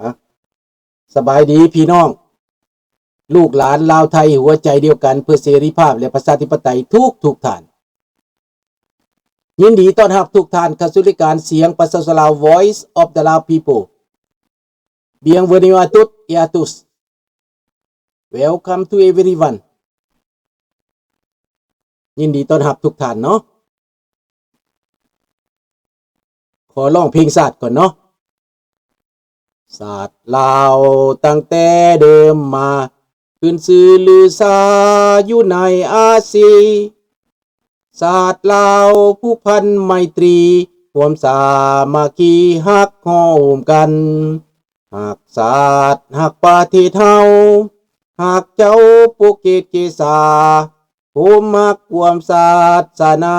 ອະ ສະບາຍດີພີ່ນ້ອງ ລູກຫຼານລາວໄທຫົວໃຈດຽວກັນເພື່ອເສລີພາບ ແລະ ປະຊາທິປະໄຕທຸກໆທ່ານ. ຍິນດີຕ້ອນຮັບທຸກທ່ານເຂົ້າສູ່ລາຍການສຽງປະຊາຊົນລາວ Voice of the Lao People. Bienvenido a todos y a todas. Welcome to everyone. ຍິນດີຕ້ອນຮັບທຸກທ່ານເນາະ. ຂໍຮ້ອງເພງຊາດກ່ອນເນາະ. ຊາດລາວຕັ້ງແຕ່ເດີມມາ ຂຶ້ນຊື່ລືຊາຢູ່ໃນອາຊີ. ຊາດລາວຜູກພັນໄມຕີ ຮ່ວມສາມັກຄີຮັກໂຮມກັນ. ຮັກຊາດຮັກປະເທດເຮົາ ຮັກເຈົ້າປົກເກດເກສາ ໂຮມຮັກຮ່ວມສາສະໜາ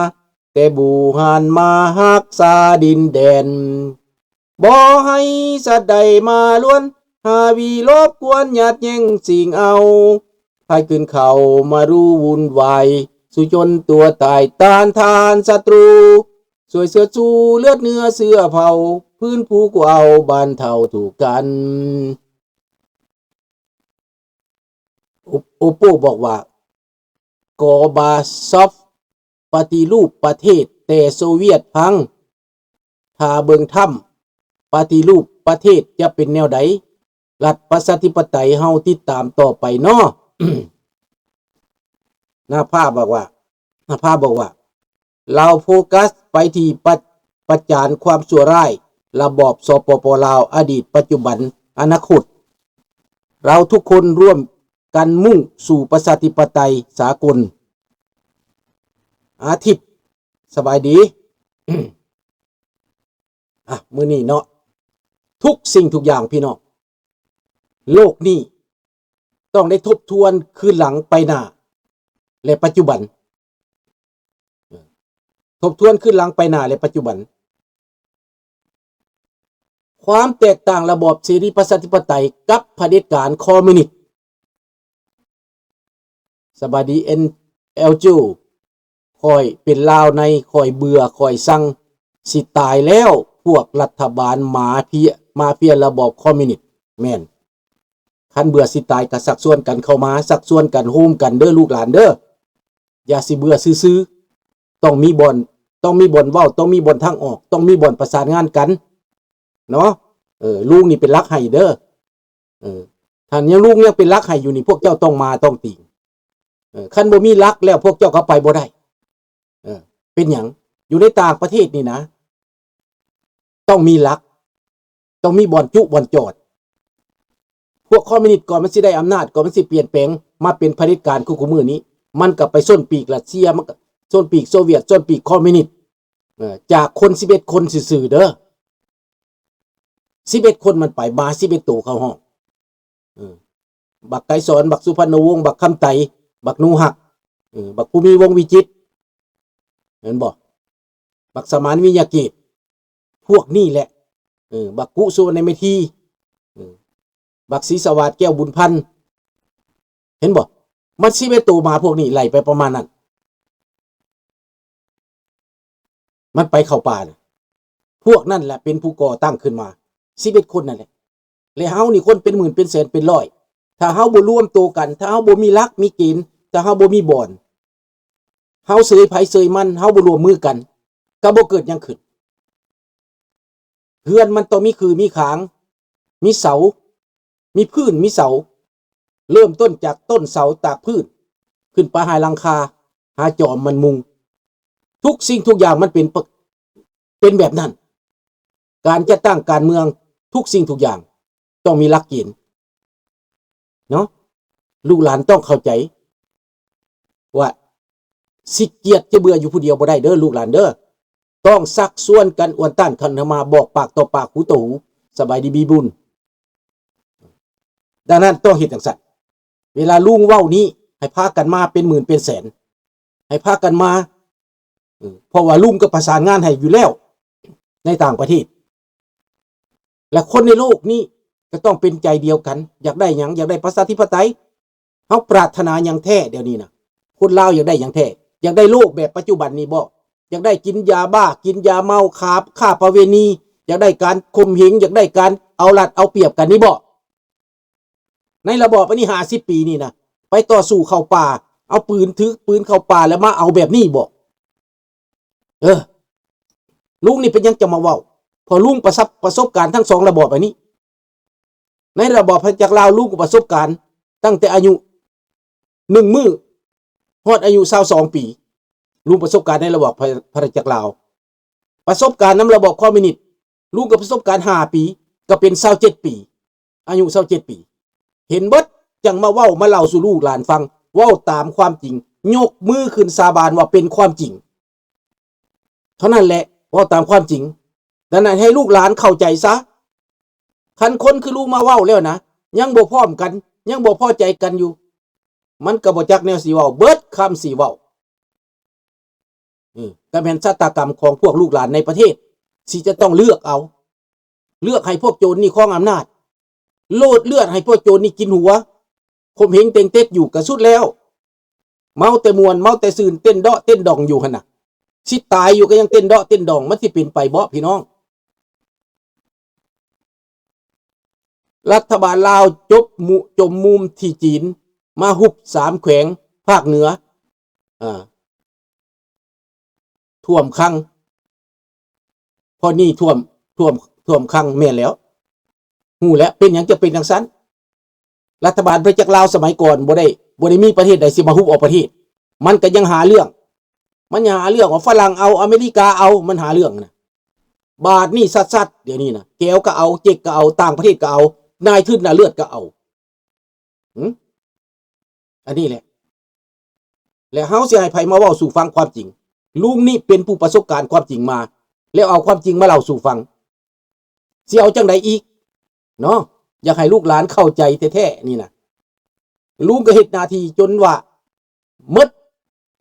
ແຕ່ບູຮານມາຮັກສາດິນແດນ. ບໍ່ໃຫ້ສັດໃດມາລວນ ຫາວິລົບກວນ ຍາດແຍ່ງຊິງເອົາ ໃຜຂຶ້ນເຂົ້າມາຮູ້ວຸ່ນວາຍ ສູ້ຈົນຕົວຕາຍ ຕ້ານທານສັດຕູ ຊ່ວຍເຊີດຊູເລືອດເນື້ອເຊື້ອເຜົ່າ ຟື້ນຟູກູ້ເອົາບ້ານເຖົ້າທຸກກັນ. ໂອ ໂອໂປບອກວ່າ ກອບາຊອບປະຕິຮູບປະເທດ ແຕ່ໂຊວຽດພັງ. ຖ້າເບິ່ງທຳປະຕິຮູບປະເທດຈະເປັນແນວໃດ? ລັດປະຊາທິປະໄຕເຮົາຕິດຕາມຕໍ່ໄປເນາະ. ນາພາບອກວ່າ ນາພາບອກວ່າ ລາວໂຟກັສໄປທີ່ປະ ປະຈານຄວາມຊົ່ວຮ້າຍລະບອບ ສປປ ລາວ ອະດີດ, ປັດຈຸບັນ, ອະນາຄົດ. ລາວທຸກຄົນຮ່ວມກັນມຸ່ງສູ່ປະຊາທິປະໄຕສາກົນ. ອາທິດ ສະບາຍດີ. ອ່ະ ມື້ນີ້ເນາະ ທຸກສິ່ງທຸກຢ່າງ ພີ່ນ້ອງ ໂລກນີ້ຕ້ອງໄດ້ທົບທວນຄືນຫຼັງໄປໜ້າ ແລະ ປັດຈຸບັນ. ເອີ ທົບທວນຄືນຫຼັງໄປໜ້າ ແລະ ປັດຈຸບັນ. ຄວາມແຕກຕ່າງລະບອບເສລີປະຊາທິປະໄຕກັບຜະເດັດການຄອມມິວນິດ. ສະບາຍດີ ເອັນ ແອລ ໂຈ ຂ້ອຍເປັນລາວໃນ ຂ້ອຍເບື່ອ ຂ້ອຍຊັງ ຊິຕາຍແລ້ວ ພວກລັດຖະບານໝາເພຍ ມາເຟຍລະບອບຄອມມິວນິດ. ແມ່ນ ຄັນເບື່ອຊິຕາຍກໍຊັກຊວນກັນເຂົ້າມາ ຊັກຊວນກັນໂຮມກັນເດີລູກຫຼານເດີ. ຢ່າຊິເບື່ອຊື່ໆ ຕ້ອງມີບ່ອນ ຕ້ອງມີບ່ອນເວົ້າ ຕ້ອງມີບ່ອນທາງອອກ ຕ້ອງມີບ່ອນປະສານງານກັນເນາະ. ເອີ ລຸງນີ້ເປັນຫຼັກໃຫ້ເດີ. ເອີ ຖ້າຍັງ ລຸງຍັງເປັນຫຼັກໃຫ້ຢູ່ນີ້ ພວກເຈົ້າຕ້ອງມາຕ້ອງຕີງ. ເອີ ຄັນບໍ່ມີຫຼັກແລ້ວ ພວກເຈົ້າກໍໄປບໍ່ໄດ້. ເອີ ເປັນຫຍັງ? ຢູ່ໃນຕ່າງປະເທດນີ້ນະ ຕ້ອງມີຫຼັກ ຕ້ອງມີບ່ອນຈຸບ່ອນຈອດ. ພວກຄອມມິວນິດ ກ່ອນມັນຊິໄດ້ອຳນາດ ກ່ອນມັນຊິປ່ຽນແປງມາເປັນຜະເດັດການຄືຄູ່ມື້ນີ້ ມັນກໍໄປຊົນປີກຣັດເຊຍ ມັນກໍຊົນປີກໂຊວຽດ ຊົນປີກຄອມມິວນິດ ເອີ ຈາກຄົນສິບເອັດຄົນຊື່ໆເດີ. ສິບເອັດຄົນມັນໄປ ໝາສິບເອັດໂຕເຂົ້າຫ້ອງ. ເອີ ບັກໄກສອນ ບັກສຸພັນນະວົງ ບັກຄຳໄຕ ບັກໜູຮັກ ເອີ ບັກພູມີ ວົງວິຈິດ ເຫັນບໍ່? ບັກສະໝານ ວິຍະເກດ ພວກນີ້ແຫຼະ. ເອີ ບັກກຸ ສຸວັນນະເມທີ ເອີ ບັກສີສະຫວາດ ແກ້ວບຸນພັນ ເຫັນບໍ່? ມັນສິບເອັດໂຕ ໝາພວກນີ້ໄລ່ໄປປະມານນັ້ນ. ມັນໄປເຂົ້າປ່ານະ ພວກນັ້ນແຫຼະເປັນຜູ້ກໍ່ຕັ້ງຂຶ້ນມາ ສິບເອັດຄົນນັ້ນແຫຼະ. ແລະ ເຮົານີ້ຄົນເປັນໝື່ນເປັນແສນເປັນຮ້ອຍ ຖ້າເຮົາບໍ່ລວມໂຕກັນ ຖ້າເຮົາບໍ່ມີຫຼັກມີເກນ ຖ້າເຮົາບໍ່ມີບ່ອນ ເຮົາເຊີຍໃຜເຊີຍມັນ ເຮົາບໍ່ຮ່ວມມືກັນ ກໍບໍ່ເກີດຫຍັງຂຶ້ນ. ເຮືອນມັນຕ້ອງມີຄືມີຄາງ ມີເສົາ ມີພື້ນ ມີເສົາ ເລີ່ມຕົ້ນຈາກຕົ້ນເສົາຕາກພື້ນ ຂຶ້ນໄປຫາຫຼັງຄາ ຫາຈອມມັນມຸງ. ທຸກສິ່ງທຸກຢ່າງມັນເປັນປະ ເປັນແບບນັ້ນ. ການຈັດຕັ້ງການເມືອງ ທຸກສິ່ງທຸກຢ່າງຕ້ອງມີຫຼັກເກນເນາະ. ລູກຫຼານຕ້ອງເຂົ້າໃຈວ່າ ຊິກຽດຈະເບື່ອຢູ່ຜູ້ດຽວບໍ່ໄດ້ເດີລູກຫຼານເດີ. ຕ້ອງຊັກຊວນກັນອວນຕ້ານຄັນທະມາ ບອກປາກຕໍ່ປາກ ຫູຕໍ່ຫູ. ສະບາຍດີ ບີບຸນ. ດັ່ງນັ້ນຕ້ອງເຮັດຈັ່ງຊັ້ນ. ເວລາລຸງເວົ້ານີ້ ໃຫ້ພາກັນມາເປັນໝື່ນເປັນແສນ ໃຫ້ພາກັນມາ ເອີ ເພາະວ່າລຸງກໍປະສານງານໃຫ້ຢູ່ແລ້ວໃນຕ່າງປະເທດ ແລະ ຄົນໃນໂລກນີ້ກໍຕ້ອງເປັນໃຈດຽວກັນ. ຢາກໄດ້ຫຍັງ? ຢາກໄດ້ປະຊາທິປະໄຕ. ເຮົາປາດຖະໜາຫຍັງແທ້ດຽວນີ້ນະ? ຄົນລາວຢາກໄດ້ຫຍັງແທ້? ຢາກໄດ້ໂລກແບບປັດຈຸບັນນີ້ບໍ? ຢາກໄດ້ກິນຢາບ້າ ກິນຢາເມົາ ຄ້າ ຄ້າປະເວນີ? ຢາກໄດ້ການຂົ່ມເຫງ? ຢາກໄດ້ການ ເອົາລັດເອົາປຽບກັນນີ້ບໍ? ໃນລະບອບອັນນີ້ຫ້າສິບປີນີ້ນະ ໄປຕໍ່ສູ້ເຂົ້າປ່າ ເອົາປືນ ຖືກປືນເຂົ້າປ່າ ແລ້ວມາເອົາແບບນີ້ບໍ? ເອີ ລຸງນີ້ເປັນຫຍັງຈະມາເວົ້າ? ເພາະລຸງປະສັບ ປະສົບການທັງສອງລະບອບອັນນີ້. ໃນລະບອບພະຈັກລາວ ລຸງກໍປະສົບການຕັ້ງແຕ່ອາຍຸໜຶ່ງມື້ຮອດອາຍຸຊາວສອງປີ ລຸງປະສົບການໃນລະບອບພະ ພະຈັກລາວ. ປະສົບການນຳລະບອບຄອມມິວນິດ ລຸງກໍປະສົບການຫ້າປີ ກໍເປັນຊາວເຈັດປີ ອາຍຸຊາວເຈັດປີ ເຫັນເບິດ ຈັ່ງມາເວົ້າມາເລົ່າສູ່ລູກຫຼານຟັງ ເວົ້າຕາມຄວາມຈິງ ຍົກມືຂຶ້ນສາບານວ່າເປັນຄວາມຈິງ. ເທົ່ານັ້ນແຫຼະ ເວົ້າຕາມຄວາມຈິງ. ດັ່ງນັ້ນໃຫ້ລູກຫຼານເຂົ້າໃຈຊະ. ຄັນຄົນຄືລຸງມາເວົ້າແລ້ວນະ ຍັງບໍ່ພ້ອມກັນ ຍັງບໍ່ພໍໃຈກັນຢູ່ ມັນກໍບໍ່ຈັກແນວຊິເວົ້າ ເບິດຄຳຊິເວົ້າ. ເອີ ກໍແມ່ນຊະຕາກຳຂອງພວກລູກຫຼານໃນປະເທດ ທີ່ຈະຕ້ອງເລືອກເອົາ ເລືອກໃຫ້ພວກໂຈນນີ້ຄອງອຳນາດ ໂລດເລືອດໃຫ້ພວກໂຈນນີ້ກິນຫົວ ຂົ່ມເຫງເຕັງເຕັກຢູ່ກະສຸດແລ້ວ. ເມົາແຕ່ມ່ວນ ເມົາແຕ່ຊື່ນ ເຕັ້ນເດາະເຕັ້ນດອງຢູ່ຫັ້ນນະ ຊິຕາຍຢູ່ກໍຍັງເຕັ້ນເດາະເຕັ້ນດອງ ມັນຊິເປັນໄປບໍພີ່ນ້ອງ? ລັດຖະບານລາວຈົບມຸ ຈົມມຸມທີ່ຈີນ ມາຮຸບສາມແຂວງພາກເໜືອ ອາ ຖ້ວມຂັງ ພໍນີ້ຖ້ວມ ຖ້ວມ ຖ້ວມຂັງ ແມ່ນແລ້ວ ຮູ້ແລ້ວ ເປັນຫຍັງຈະເປັນຈັ່ງຊັ້ນ? ລັດຖະບານພະຈັກລາວສະໄໝກ່ອນບໍ່ໄດ້ ບໍ່ໄດ້ມີປະເທດໃດຊິມາຮຸບເອົາປະເທດ ມັນກໍຍັງຫາເລື່ອງ ມັນຫາເລື່ອງວ່າຝຣັ່ງເອົາ ອາເມລິກາເອົາ ມັນຫາເລື່ອງນະ. ບາດນີ້ຊັດໆ ດຽວນີ້ນະ ແກວກໍເອົາ ເຈັກກໍເອົາ ຕ່າງປະເທດກໍເອົາ ນາຍທຶນໜ້າເລືອດກໍເອົາ. ຫື ອັນນີ້ແຫຼະ ແລະ ເຮົາຊິໃຫ້ໃຜມາເວົ້າສູ່ຟັງຄວາມຈິງ? ລຸງນີ້ເປັນຜູ້ປະສົບການຄວາມຈິງມາ ແລ້ວເອົາຄວາມຈິງມາເລົ່າສູ່ຟັງ ຊິເອົາຈັ່ງໃດອີກເນາະ? ຢາກໃຫ້ລູກຫຼານເຂົ້າໃຈແທ້ໆ ນີ້ນະ ລຸງກໍເຮັດໜ້າທີ່ຈົນວ່າໝົດ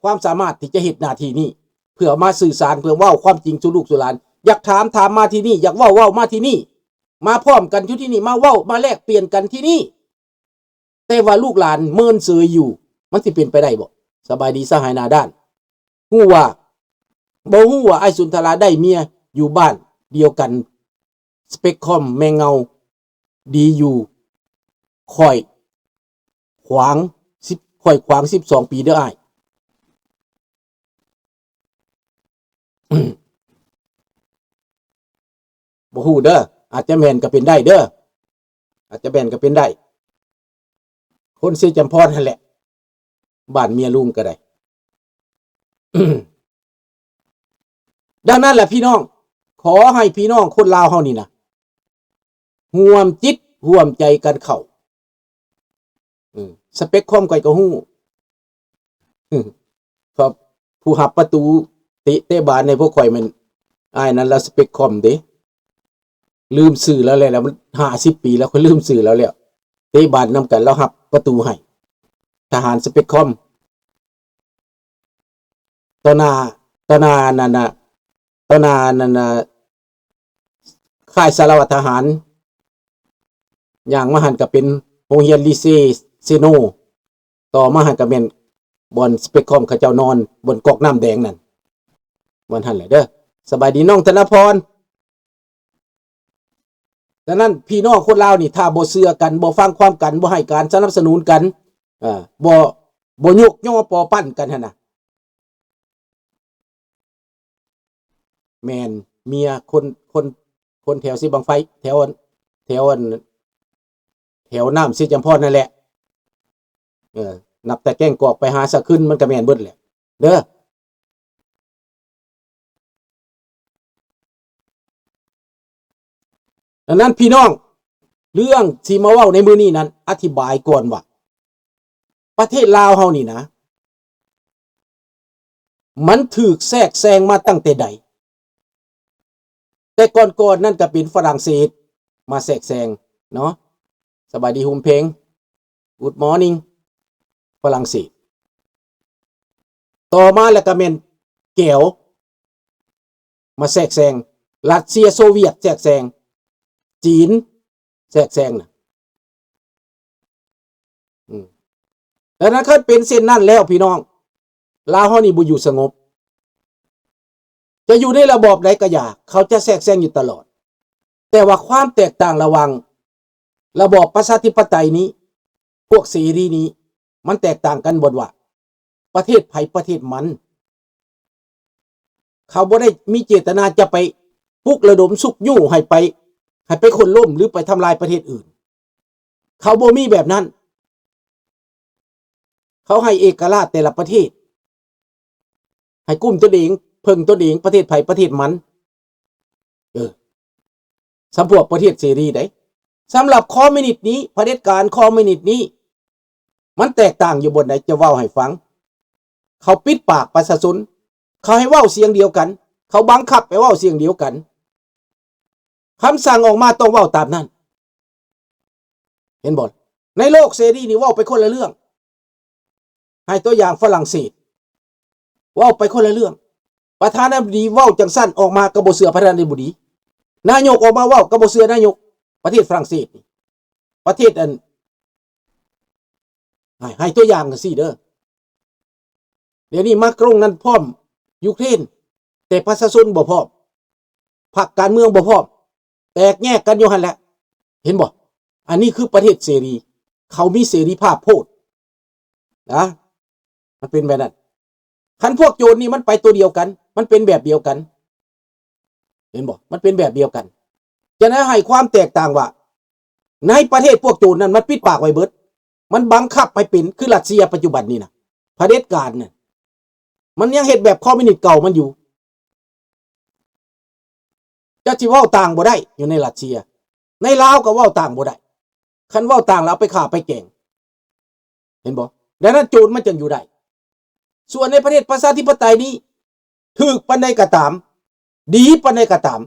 ຄວາມສາມາດທີ່ຈະເຮັດໜ້າທີ່ນີ້ ເພື່ອມາສື່ສານ ເພື່ອເວົ້າຄວາມຈິງສູ່ລູກສູ່ຫຼານ. ຢາກຖາມ ຖາມມາທີ່ນີ້ ຢາກເວົ້າ ເວົ້າມາທີ່ນີ້ ມາພ້ອມກັນຢູ່ທີ່ນີ້ ມາເວົ້າ ມາແລກປ່ຽນກັນທີ່ນີ້. ແຕ່ວ່າລູກຫຼານເມີນເສີຍຢູ່ ມັນຊິເປັນໄປໄດ້ບໍ່? ສະບາຍດີສະຫາຍໜ້າດ້ານ ຮູ້ວ່າ ບໍ່ຮູ້ວ່າອ້າຍສຸນທະລາໄດ້ເມຍຢູ່ບ້ານດຽວກັນ ສະເປັກຄອມແມ່ເງົາດີຢູ່ ຂ້ອຍຂວາງສິບ ຂ້ອຍຂວາງສິບສອງປີເດີ້ອ້າຍ. ບໍ່ຮູ້ເດີ້ ອາດຈະແມ່ນກໍເປັນໄດ້ເດີ້ ອາດຈະແມ່ນກໍເປັນໄດ້ ຄົນເຊຈຳພອນຫັ້ນແຫຼະ ບ້ານເມຍລຸງກໍໄດ້. ດັ່ງນັ້ນແຫຼະພີ່ນ້ອງ ຂໍໃຫ້ພີ່ນ້ອງຄົນລາວເຮົານີ້ນະ ຮ່ວມຈິດຮ່ວມໃຈກັນເຂົ້າ ເອີ ສະເປັກຄອມຂ້ອຍກໍຮູ້ ເພາະຜູ້ຮັບປະຕູເຕະ ເຕະບານໃຫ້ພວກຂ້ອຍແມ່ນອ້າຍນັ້ນລະ ສະເປັກຄອມເດ້ ລືມຊື່ລາວແລ້ວ ລາວຫ້າສິບປີແລ້ວ ຂ້ອຍລືມຊື່ລາວແລ້ວ ເຕະບານນຳກັນ ລາວຮັບປະຕູໃຫ້ ທະຫານສະເປັກຄອມ. ຕໍ່ໜ້າ ຕໍ່ໜ້ານັ້ນນະ ຕໍ່ໜ້ານັ້ນນະ ຄ້າຍສາລະວັດທະຫານ ຍ່າງມາຫັ້ນກະເປັນໂຮງຮຽນລີເຊເຊໂນ ຕໍ່ມາຫັ້ນກະແມ່ນບ່ອນສະເປັກຄອມເຂົາເຈົ້ານອນ ບ່ອນກອກນ້ຳແດງນັ້ນ ບ່ອນຫັ້ນແຫຼະເດີ້. ສະບາຍດີນ້ອງທະນະພອນ. ສະນັ້ນ ພີ່ນ້ອງຄົນລາວນີ້ ຖ້າບໍ່ເຊື່ອກັນ ບໍ່ຟັງຄວາມກັນ ບໍ່ໃຫ້ການສະໜັບສະໜູນກັນ ເອີ ບໍ່ ບໍ່ຍົກຍໍປໍປັ້ນກັນຫັ້ນນະ ແມ່ນເມຍຄົນ ຄົນ ຄົນແຖວເຊບັ້ງໄຟ ແຖວ ແຖວ ແຖວນ້ຳເຊຈຳພອນນັ້ນແຫຼະ ເອີ ນັບແຕ່ແກ້ງກອກໄປຫາສະຂຶ້ນ ມັນກະແມ່ນເບິດແຫຼະເດີ້. ດັ່ງນັ້ນພີ່ນ້ອງ ເລື່ອງທີ່ມາເວົ້າໃນມື້ນີ້ນັ້ນ ອະທິບາຍກ່ອນວ່າ ປະເທດລາວເຮົານີ້ນະ ມັນຖືກແຊກແຊງມາຕັ້ງແຕ່ໃດ? ແຕ່ກ່ອນໆນັ້ນກໍເປັນຝຣັ່ງເສດມາແຊກແຊງເນາະ. ສະບາຍດີໂຮມເພງ Good morning ຝຣັ່ງເສດ. ຕໍ່ມາແລ້ວກໍແມ່ນແກວມາແຊກແຊງ, ຣັດເຊຍໂຊວຽດແຊກແຊງ, ຈີນແຊກແຊງນະ. ອືມ ແລ້ວນະ ຄັນເປັນເຊັ່ນນັ້ນແລ້ວ ພີ່ນ້ອງ ລາວເຮົານີ້ບໍ່ຢູ່ສະຫງົບ. ຈະຢູ່ໃນລະບອບໃດກໍຢ່າ ເຂົາຈະແຊກແຊງຢູ່ຕະຫຼອດ. ແຕ່ວ່າຄວາມແຕກຕ່າງລະຫວ່າງລະບອບປະຊາທິປະໄຕນີ້ ພວກເສລີນີ້ ມັນແຕກຕ່າງກັນບ່ອນວ່າ ປະເທດໃຜປະເທດມັນ. ເຂົາບໍ່ໄດ້ມີເຈດຕະນາຈະໄປປຸກລະດົມຊຸກຍູ້ໃຫ້ໄປ ໃຫ້ໄປໂຄ່ນລົ້ມ ຫຼື ໄປທຳລາຍປະເທດອື່ນ. ເຂົາບໍ່ມີແບບນັ້ນ. ເຂົາໃຫ້ເອກະລາດແຕ່ລະປະເທດ ໃຫ້ກຸ້ມຕົນເອງ ເພິ່ງຕົນເອງ ປະເທດໃຜປະເທດມັນ. ເອີ ສຳພວກປະເທດເສລີໃດ໋. ສຳລັບຄອມມິວນິດນີ້ ຜະເດັດການຄອມມິວນິດນີ້ ມັນແຕກຕ່າງຢູ່ບ່ອນໃດ ຈະເວົ້າໃຫ້ຟັງ. ເຂົາປິດປາກປະຊາຊົນ, ເຂົາໃຫ້ເວົ້າສຽງດຽວກັນ, ເຂົາບັງຄັບໃຫ້ເວົ້າສຽງດຽວກັນ. ຄຳສັ່ງອອກມາຕ້ອງເວົ້າຕາມນັ້ນ. ເຫັນບໍ່? ໃນໂລກເສລີນີ້ເວົ້າໄປຄົນລະເລື່ອງ. ໃຫ້ຕົວຢ່າງຝຣັ່ງເສດ ເວົ້າໄປຄົນລະເລື່ອງ. ປະທານາທິບໍດີເວົ້າຈັ່ງຊັ້ນ ອອກມາກໍບໍ່ເຊື່ອປະທານາທິບໍດີ. ນາຍົກອອກມາເວົ້າກໍບໍ່ເຊື່ອນາຍົກ. ປະເທດຝຣັ່ງເສດນີ້ ປະເທດອັນ ໃຫ້ ໃຫ້ຕົວຢ່າງຈັ່ງຊີ້ເດີ. ດຽວນີ້ມາກຣົງນັ້ນພ້ອມຢູເຄຣນ ແຕ່ປະຊາຊົນບໍ່ພ້ອມ, ພັກການເມືອງບໍ່ພ້ອມ, ແຕກແຍກກັນຢູ່ຫັ້ນແຫຼະ. ເຫັນບໍ່? ອັນນີ້ຄືປະເທດເສລີ, ເຂົາມີເສລີພາບໂພດນະ, ມັນເປັນແບບນັ້ນ. ຄັນພວກໂຈນນີ້ມັນໄປຕົວດຽວກັນ, ມັນເປັນແບບດຽວກັນ. ເຫັນບໍ່? ມັນເປັນແບບດຽວກັນ. ຈະໄດ້ໃຫ້ຄວາມແຕກຕ່າງວ່າ ໃນປະເທດພວກໂຈນນັ້ນ ມັນປິດປາກໄວ້ເບິດ, ມັນບັງຄັບໃຫ້ເປັນຄືຣັດເຊຍປັດຈຸບັນນີ້ນະ, ຜະເດັດການນະ, ມັນຍັງເຮັດແບບຄອມມິວນິດເກົ່າມັນຢູ່. ເຈົ້າຊິເວົ້າຕ່າງບໍ່ໄດ້ ຢູ່ໃນຣັດເຊຍ, ໃນລາວກໍເວົ້າຕ່າງບໍ່ໄດ້. ຄັນເວົ້າຕ່າງແລ້ວເອົາໄປຂ້າໄປແກງ. ເຫັນບໍ່? ດັ່ງນັ້ນໂຈນມັນຈຶ່ງຢູ່ໄດ້. ສ່ວນໃນປະເທດປະຊາທິປະໄຕນີ້ ຖືກປານໃດກໍຕາມ, ດີປານໃດກໍຕາມ,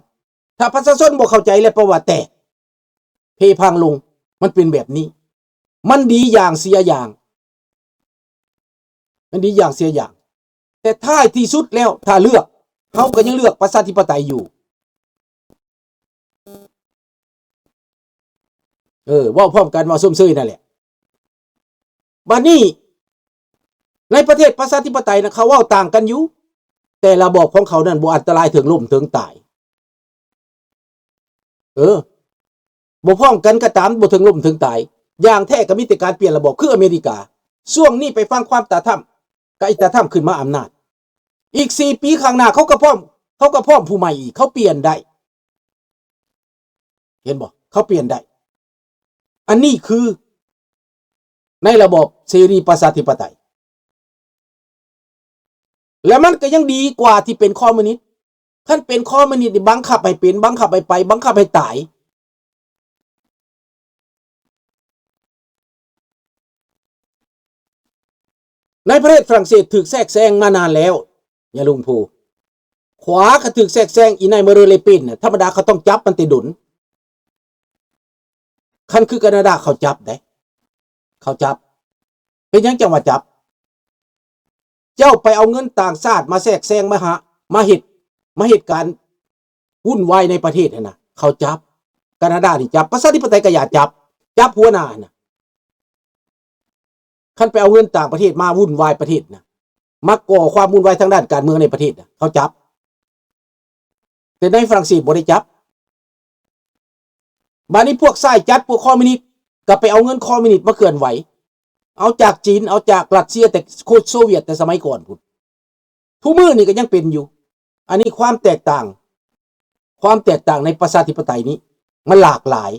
ຖ້າປະຊາຊົນບໍ່ເຂົ້າໃຈແລ້ວ ແປວ່າແຕກ, ເພພັງລົງ. ມັນເປັນແບບນີ້. ມັນດີຢ່າງເສຍຢ່າງ. ມັນດີຢ່າງເສຍຢ່າງ. ແຕ່ທ້າຍທີ່ສຸດແລ້ວ ຖ້າເລືອກ, ເຮົາກໍຍັງເລືອກປະຊາທິປະໄຕຢູ່. ເອີ ເວົ້າພ້ອມກັນ ເວົ້າຊົມເຊີຍນັ້ນແຫຼະ. ບັດນີ້ ໃນປະເທດປະຊາທິປະໄຕນະ ເຂົາເວົ້າຕ່າງກັນຢູ່, ແຕ່ລະບອບຂອງເຂົານັ້ນບໍ່ອັນຕະລາຍເຖິງລົ້ມເຖິງຕາຍ. ເອີ ບໍ່ພ້ອມກັນກໍຕາມ, ບໍ່ເຖິງລົ້ມເຖິງຕາຍ. ຢ່າງແທ້ກໍມີແຕ່ການປ່ຽນລະບອບ ຄືອາເມລິກາ. ຊ່ວງນີ້ໄປຟັງຄວາມຕາທຳ, ກະອີຕາທຳຂຶ້ນມາອຳນາດ. ອີກສີ່ປີຂ້າງໜ້າ ເຂົາກໍພ້ອມ, ເຂົາກໍພ້ອມຜູ້ໃໝ່ອີກ, ເຂົາປ່ຽນໄດ້. ເຫັນບໍ່? ເຂົາປ່ຽນໄດ້. ອັນນີ້ຄືໃນລະບອບເສລີປະຊາທິປະໄຕ. ແລະ ມັນກໍຍັງດີກວ່າທີ່ເປັນຄອມມິວນິດ. ຄັນເປັນຄອມມິວນິດນີ້ ບັງຄັບໃຫ້ເປັນ, ບັງຄັບໃຫ້ໄປ, ບັງຄັບໃຫ້ຕາຍ. ໃນປະເທດຝຣັ່ງເສດຖືກແຊກແຊງມານານແລ້ວ, ຢ່າລຸງພູ. ຂວາກໍຖືກແຊກແຊງ, ອີນາຍມາຣີ ເລເປັນນະ, ທຳມະດາເຂົາຕ້ອງຈັບມັນແຕ່ດົນ. ຄັນຄືການາດາ ເຂົາຈັບເດ້, ເຂົາຈັບ. ເປັນຫຍັງຈັ່ງວ່າຈັບ? ເຈົ້າໄປເອົາເງິນຕ່າງຊາດມາແຊກແຊງ, ມາຫາ, ມາເຮັດ, ມາເຮັດການວຸ່ນວາຍໃນປະເທດຫັ້ນນະ, ເຂົາຈັບ. ການາດານີ້ຈັບ, ປະຊາທິປະໄຕກໍຢ່າຈັບ, ຈັບຫົວໜ້າຫັ້ນນະ. ຄັນໄປເອົາເງິນຕ່າງປະເທດມາວຸ່ນວາຍປະເທດນະ, ມາກໍ່ຄວາມວຸ່ນວາຍທາງດ້ານການເມືອງໃນປະເທດນະ, ເຂົາຈັບ. ແຕ່ໃນຝຣັ່ງເສດບໍ່ໄດ້ຈັບ. ບາດນີ້ພວກຊາຍຈັດ, ພວກຄອມມິວນິດ ກໍໄປເອົາເງິນຄອມມິວນິດມາເຄື່ອນໄຫວ, ເອົາຈາກຈີນ, ເອົາຈາກຣັດເຊຍ, ແຕ່ໂຄດໂຊວຽດແຕ່ສະໄໝກ່ອນພຸ້ນ. ທຸກມື້ນີ້ກໍຍັງເປັນຢູ່. ອັນນີ້ຄວາມແຕກຕ່າງ, ຄວາມແຕກຕ່າງໃນປະຊາທິປະໄຕນີ້ ມັນຫຼາກຫຼາຍ.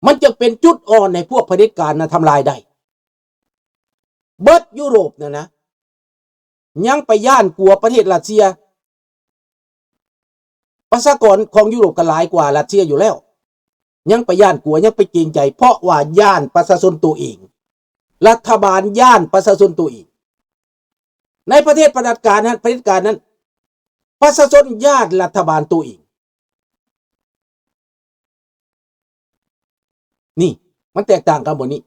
ມັນຈຶ່ງເປັນຈຸດອ່ອນໃຫ້ພວກຜະເດັດການນະທຳລາຍໄດ້. ເບິດຢູໂຣບນັ້ນນະ ຍັງໄປຢ້ານກົວປະເທດຣັດເຊຍ. ປະຊາກອນຂອງຢູໂຣບກໍຫຼາຍກວ່າຣັດເຊຍຢູ່ແລ້ວ. ຍັງໄປຢ້ານກົວ, ຍັງໄປເກງໃຈ, ເພາະວ່າຢ້ານປະຊາຊົນໂຕເອງ, ລັດຖະບານຢ້ານປະຊາຊົນໂຕເອງ. ໃນປະເທດຜະເດັດການນັ້ນ, ຜະເດັດການນັ້ນ, ປະຊາຊົນຢ້ານລັດຖະບານໂຕເອງ. ນີ້ ມັນແຕກຕ່າງກັນບ່ອນນີ້.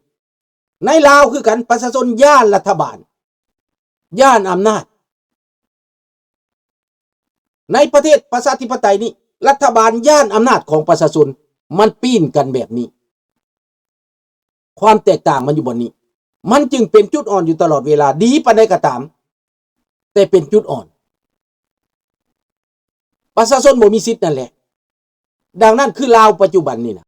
ໃນລາວຄືກັນ, ປະຊາຊົນຢ້ານລັດຖະບານ, ຢ້ານອຳນາດ. ໃນປະເທດປະຊາທິປະໄຕນີ້, ລັດຖະບານຢ້ານອຳນາດຂອງປະຊາຊົນ, ມັນປີ້ນກັນແບບນີ້. ຄວາມແຕກຕ່າງມັນຢູ່ບ່ອນນີ້. ມັນຈຶ່ງເປັນຈຸດອ່ອນຢູ່ຕະຫຼອດເວລາ, ດີປານໃດກໍຕາມ, ແຕ່ເປັນຈຸດອ່ອນ. ປະຊາຊົນບໍ່ມີສິດນັ້ນແຫຼະ. ດັ່ງນັ້ນຄືລາວປັດຈຸບັນນີ້ນະ